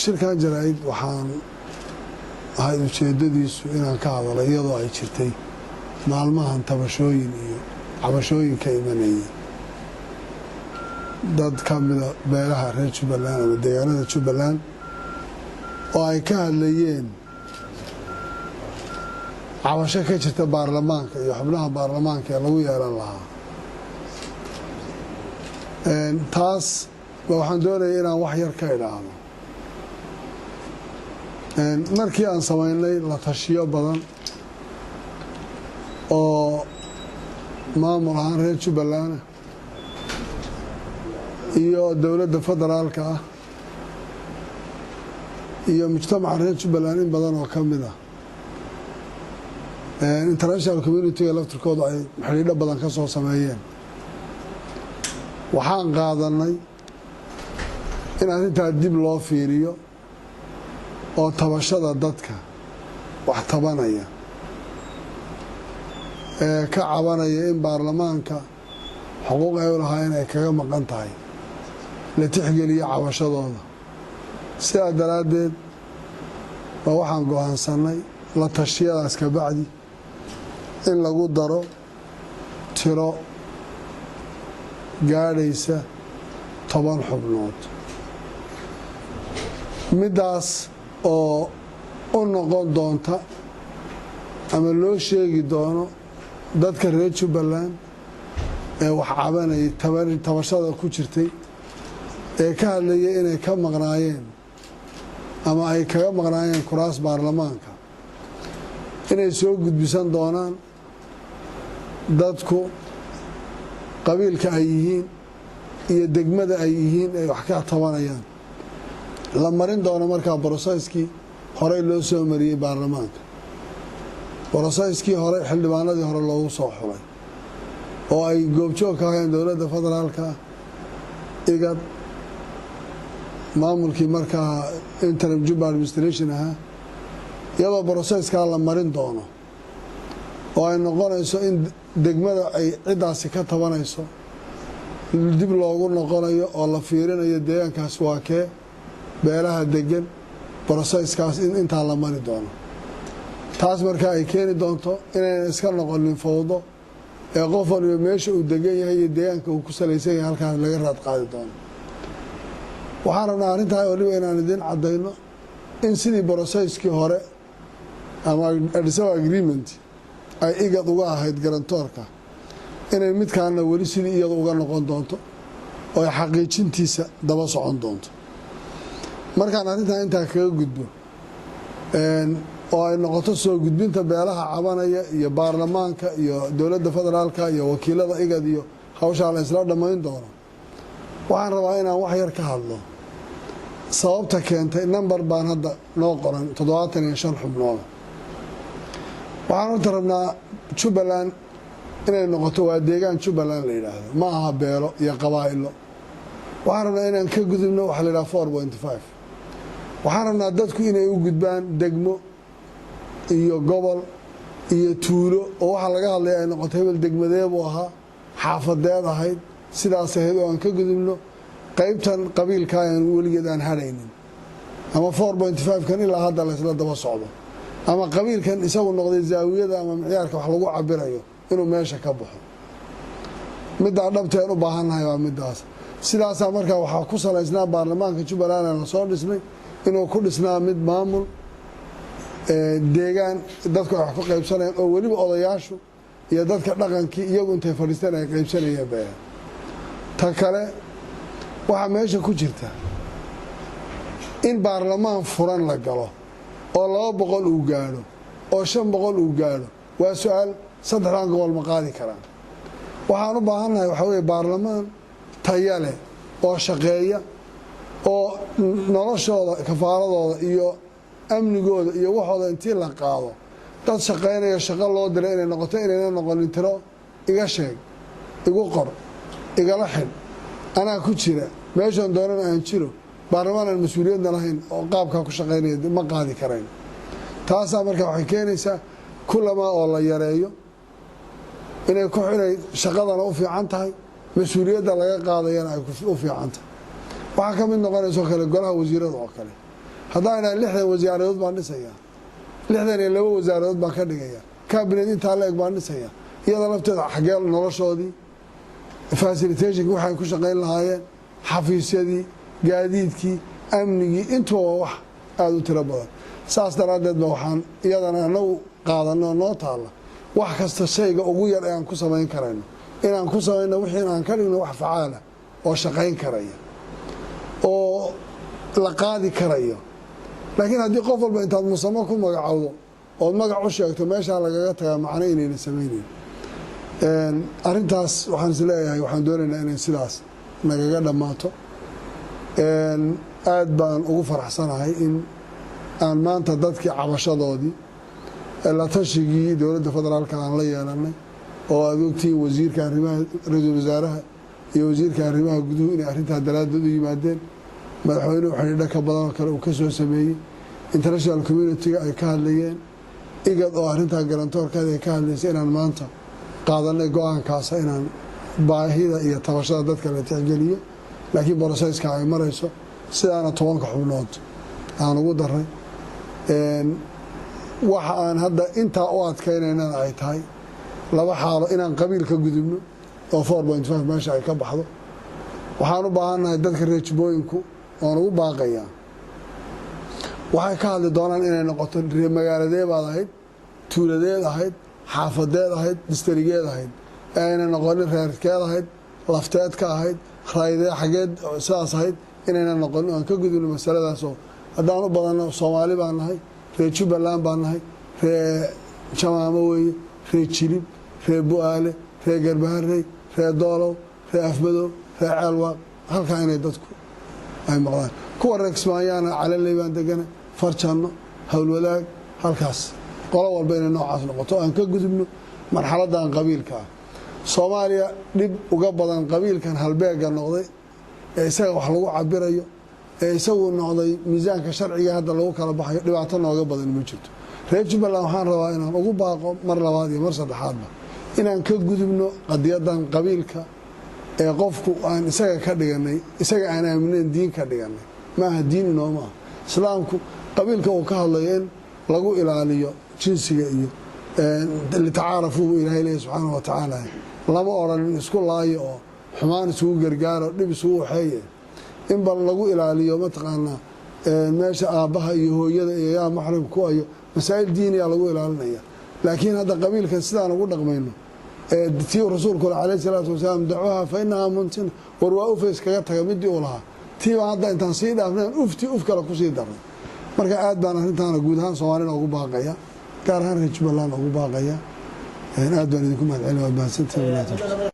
Shirkan jaraa'id waxaan ahayd ujeedadiisu inaan ka hadalo, iyadoo ay jirtay maalmahan tabashooyin iyo cabashooyin ka imanayay dad ka mida beelaha reer Jubbaland ama deegaanada Jubbaland, oo ay ka hadlayeen cabasho ka jirta baarlamaanka iyo xubnaha baarlamaanka ee lagu yeelan lahaa. Taas ba waxaan doonaya inaan wax yar ka idhaahdo. Markii aan samaynay la tashiyo badan oo maamul ahaan reer Jubbaland iyo dowladda federaalka ah iyo mujtamaca reer Jubbaland in badan oo ka mid ah, international community-ga laftirkoodu ay xidhiidho badan ka soo sameeyeen, waxaan qaadanay in arrintaa dib loo fiiriyo oo tabashada dadka wax tabanaya ee ka cabanaya in baarlamaanka xuquuq ay u lahaa ay kaga maqan tahay la tixgeliyo cabashadooda. Sidaa daraaddeed ba waxaan go'aansannay la tashiyadaas ka bacdi in lagu daro tiro gaadhaysa 10 xubnood, middaas oo u noqon doonta ama loo sheegi doono dadka reer Jubbaland ee wax cabanayay, tabashada ku jirtay ee ka hadlayay inay ka maqnaayeen ama ay kaga maqnaayeen kuraas baarlamaanka, inay soo gudbisan doonaan dadku qabiilka ay yihiin iyo degmada ay yihiin ay wax ka tabanayaan, la marin doono markaa process-kii horey loo soo mariyey baarlamaanka, process-kii hore xildhibaanadii hore loogu soo xulay oo ay goobjoog ka ahayeen dowladda federaalka, IGAD, maamulkii markaa interim Juba administration ahaa, iyadoo process-kaa la marin doono oo ay noqonayso in degmada ay ciddaasi ka tabanayso dib loogu noqonayo oo la fiirinayo deegaankaas waa kee, beelaha degan, process-kaas in intaa la mari doono. Taas markaa ay keeni doonto inaynan iska noqonin fowdo ee qof waliba meesha uu degan yahay iyo deegaanka uu ku salaysan yahay halkaas laga raad qaadi doono. Waxaan rabnaa arrintaa waliba inaan idiin caddayno in sidii process-kii hore ama Addis Ababa Agreement ay IGAD uga ahayd guarantor-ka, inay midkaana weli sidii iyada uga noqon doonto oo ay xaqiijintiisa daba socon doonto. Markaan arrintaa intaa kaga gudbo oo ay noqoto soo gudbinta beelaha cabanaya iyo baarlamaanka iyo dowladda federaalka iyo wakiilada IGAD iyo hawshaa la isla dhammayn doono, waxaan rabaa inaan wax yar ka hadlo sababta keentay number baan hadda noo qoran 75 xubnooda. Waxaan horta rabnaa Jubbaland inay noqoto, waa deegaan Jubbaland la yidhaahdo, ma aha beelo iyo qabaa'ilo. Waxaan rabnaa inaan ka gudubno waxa la yidhaha 4.5. Waxaan rabnaa dadku inay u gudbaan degmo iyo gobol iyo tuulo, oo waxaa laga hadlaya ay noqoto hebel degmadeebuu ahaa, xaafadeed ahayd, sidaas ahayd, oo aan ka gudubno qaybtan qabiilka aan weligeed aan hadhaynin ama 4.5 kan ilaa hadda laysla daba socdo ama qabiilkan isagu noqday zaawiyada ama micyaarka wax lagu cabirayo inuu meesha ka baxo. Middaa dhabteen u baahannahay waa midaas. Sidaasaa markaa waxaa ku salaysnaa baarlamaanka Jubbaland aan lasoo dhisnay inuu ku dhisnaa mid maamul deegaan dadku ay wax ku qaybsanayaan, oo weliba odayaashu iyo dadka dhaqankii iyagu intay fadhiisteen ay qaybsanayeen bayaan. Ta kale, waxaa meesha ku jirta in baarlamaan furan la galo oo 200 uu gaadho oo 500 uu gaadho waa su-aal. Saddexdan gobol ma qaadi karaan? Waxaan u baahannahay waxaa weeye baarlamaan taya leh oo shaqeeya oo noloshooda, kafaaladooda iyo amnigooda iyo waxooda intii la qaado dad shaqaynaya shaqo loo diray inay noqoto, inayna noqonin tiro iga sheeg, igu qor, igala xidh, anaa ku jira meeshaan doonana aan jiro. Baarlamaan aan mas-uuliyadna lahayn oo qaabkaa ku shaqaynaya ma qaadi karayn. Taasaa marka waxay keenaysaa kulamaa oo la yareeyo inay shaqadana u fiican tahay, mas-uuliyadda laga qaadayana ay u fiican tahay. Waxaa ka mid noqonaysoo kale golaha wasiirada oo kale. Haddaan idhaha 60 wasaaradood baan dhisayaa, 62 wasaaradood baan ka dhigaya, cabinet intaa la eg baan dhisaya, iyada lafteeda xaggee noloshoodii, facilitationki waxay ku shaqayn lahaayeen, xafiisyadii, gaadiidkii, amnigii, intuba waa wax aada u tiro badan. Saas daraaddeed ba waxaan iyadana anagu qaadanno noo taalla wax kasta shayga ugu yar ee aan ku samayn karayno inaan ku samayno, wixii aan ka dhigno wax facaala oo shaqayn karaya oo la qaadi karayo. Laakiin haddii qof walba intaad musamo ku magacowdo ood magac u sheegto, meeshaa lagaga tagaa macno inayna samayneyn. Arrintaas waxaan is leeyahay, waxaan doonaynaa inay sidaas nagaga dhammaato. Aad baan ugu faraxsanahay in aan maanta dadkii cabashadoodii la tashigii dowladda federaalka aan la yeelanay, oo aad ogtihiin wasiirka arrimaha, ra-iisul wasaaraha iyo wasiirka arrimaha guduhu inay arrintaa daraaddeed u yimaadeen, madaxweynuhu xidhiidho ka badan oo kale uu ka soo sameeyey, international community-ga ay ka hadlayeen, IGAD oo arrintaa guarantorkeeda ay ka hadlaysay, inaan maanta qaadanay go-aankaasa inaan baahida iyo tabashada dadka la tixgeliyo, laakiin processka ay marayso sidaana 10-ka xubnood aan ugu daray. Waxa aan hadda intaa u adkaynaynana ay tahay laba xaalo: inaan qabiil ka gudubno oo 4.5 meesha ay ka baxdo. Waxaan u baahannahay dadka reer Jubbooyinku oon ugu baaqayaa, waxay ka hadli doonaan inay noqoto reer magaaladeed baad ahayd, tuuladeed ahayd, xaafadeed ahayd, districtgeed ahayd, ee ayna noqonin reerkeed ahayd, lafteed ka ahayd, raydee xageed sidaas ahayd inayna noqonin. Aan ka gudubno masaladaasoo haddaan u badanno Soomaali baan nahay, reer Jubbaland baan nahay, reer Jamaamo weeye, reer Jilib, reer Bu-aale, reer Garbaharey, reer Doolow, reer Afmadow, reer Ceelwaaq, halkaa inay dadku ay maqdaan. Kuwa reer Kismaayaana Calaley baan degana, Farjanno, Howlwadaag, halkaas qolo walba inay noocaas noqoto. Aan ka gudubno marxaladan qabiilka ah. Soomaaliya dhib uga badan qabiilkan halbeega noqday ee isaga wax lagu cabirayo ee isagu noqday miisaanka sharciga hadda lagu kala baxayo, dhibaato nooga badan ma jirto. Reer Jubbaland waxaan rabaa inaan ugu baaqo mar labaad iyo mar saddexaadba inaan ka gudubno qadiyadan qabiilka ee qofku aan isaga ka dhiganay, isaga aan aaminayn, diin ka dhiganay. Maaha diin, inooma ah. Islaamku qabiilka uu ka hadlayo in lagu ilaaliyo jinsiga iyo litacaarafuu buu Ilaahay leeyahy subxaana wa tacaala. Lama odhanin isku laayo oo xumaan isugu gargaaro, dhib isugu waxeeye. In bal lagu ilaaliyo mataqaanaa meesha aabbaha iyo hooyada iyo yaa maxram ku ayo, masaa'il diiniya lagu ilaalinaya. Laakiin hadda qabiilkan sidaan ugu dhaqmayno tii rasuulku calayh salaatu wasalaam, dacuuha fa inahaa muntina, war waa ufays kaga taga midii uu lahaa, tiibaa hadda intaan sii dhaafnay uftii uf kale kusii darnay. Marka aad baan arrintaana guud ahaan Soomaalina ugu baaqaya, gaar ahaan reer Jubbaland ugu baaqaya. Aad baan idinku mahad celin, waad mahadsantahi.